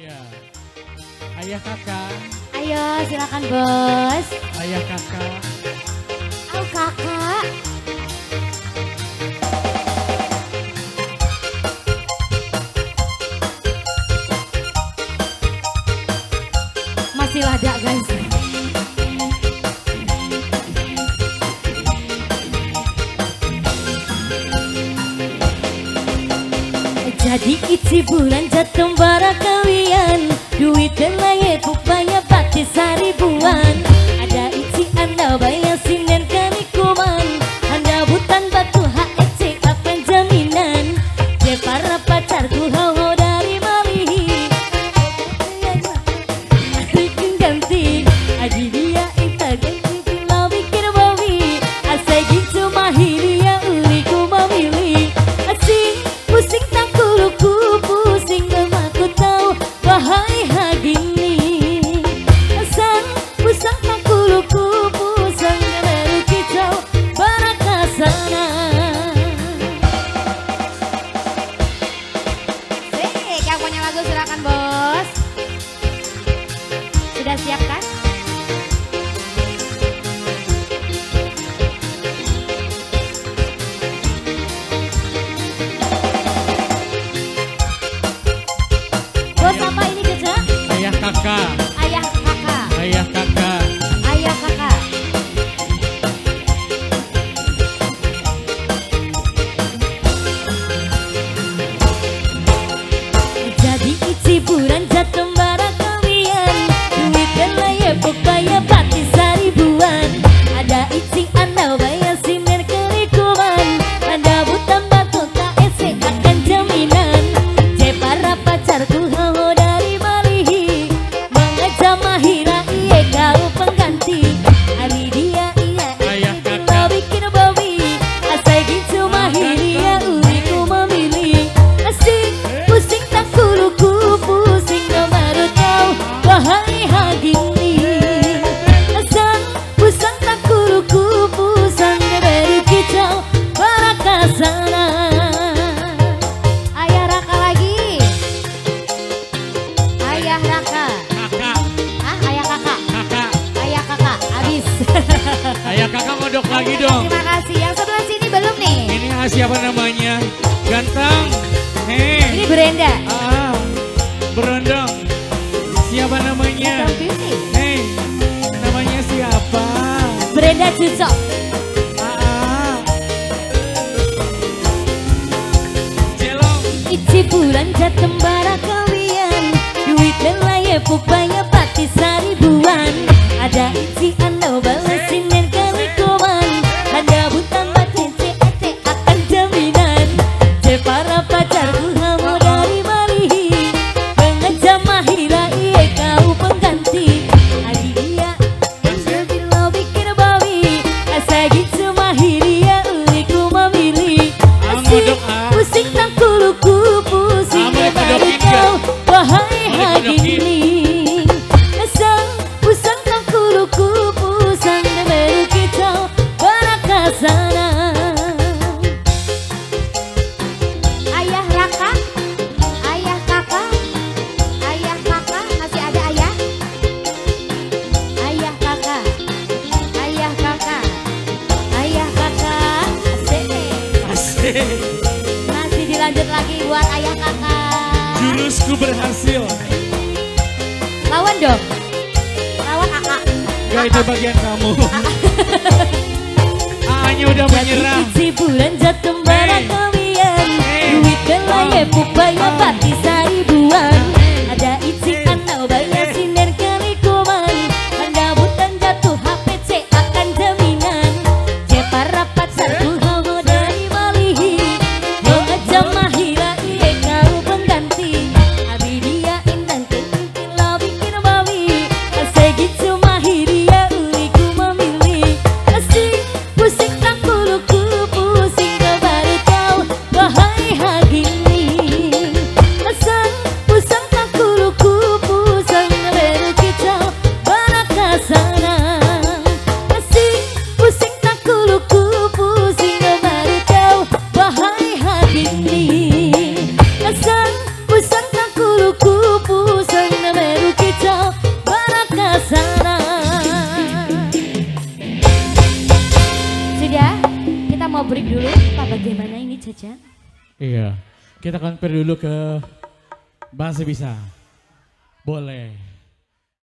Iya. Ayah kakak. Ayo silakan bos. Ayah kakak. Oh kakak. Masih lada guys. Jadi isi bulan jatuh barakawian, duit laye pupaya pati saribuan. Ada isi anda bayar sinen kanikuman, anda butan batu HEC apa jaminan. Je para pacarku hau dari Malihi, bikin ganti, aji dia ita ganti pilau bikin bawi, asai gitu mahiria uriku memilih, asing pusing tak ku pusing aku tahu wahai hagini. Asang pusang tak ku pusang baru kita barakasana. Sik, yang punya lagu silakan bos. Sudah siap kan? Bos apa ini Caca? Ayah kakak. Ayah kakak. Ayah kakak. Ayah kakak. Jadi isi bulan jatuh barakawian, duit laye pokoknya pati saribuan. Ada isi anda bayar siner kelikuman, ada butan batu KSC akan jaminan. Je para pacarku hau dari Malihi, mengajak mahira iye kau pengganti. Hari dia iya ayah kakak bikin bawi, asai gitu mahiria uriku memilih. Asing pusing tak kuluku pusing baru tahu wahai hagini. Asang pusang tak kuluku pusang baru kicau barakasana. Ayah Raka lagi. Ayah Raka. Kakak. Ah, ayah kakak. Kakak. Ayah kakak, habis. Ayah kakak modok lagi dong. Terima kasih. Yang sebelah sini belum nih. Ini siapa namanya? Ganteng. Hei. Ini Brenda. Ah, berondong. Siapa namanya? Hei, namanya siapa? Brenda Cucok. Ah. Jelong. Ici bulan jatuh barakawian, duit laye pupaya pati saribuan. Ada ici anda balesin dan kalikuman, ada butan batu CEC akan jaminan. Je para pacarku hamu dari Malihi, mengejam mahira iye kau pengganti. Adi dia bila bikin bawi, asai gitu mahiria uriku memilih. Asing pusing tak kuluku pusing baru kau wahai hagini. Asang pusang tak kuluku pusang baru kita barakasana. Ayah Raka, ayah kakak, ayah kakak, masih ada ayah? Ayah kakak, ayah kakak, ayah kakak, asik. Asik. Masih dilanjut lagi buat ayah kakak. Jurusku berhasil. Lawan dong, lawan kakak. Gak, itu bagian kamu. A-nya udah menyerah. Jadi bulan jatuh barakawian, duit laye pupaya pati saribuan. Ada isi anda bayar siner kelikuman, anda butan jatuh HPC akan jaminan. Je para pacarku hau dari Malihi, mengejam mahira iye kau pengganti. Abi dia indan ketintin lo bikin bawi, asai gitu mahiria uriku memilih. Asing pusing tak kuluku pusing baru tahu wahai hagini. mau break dulu. Pak, bagaimana ini Caca? Iya, kita konfer dulu ke Masih bisa. Boleh.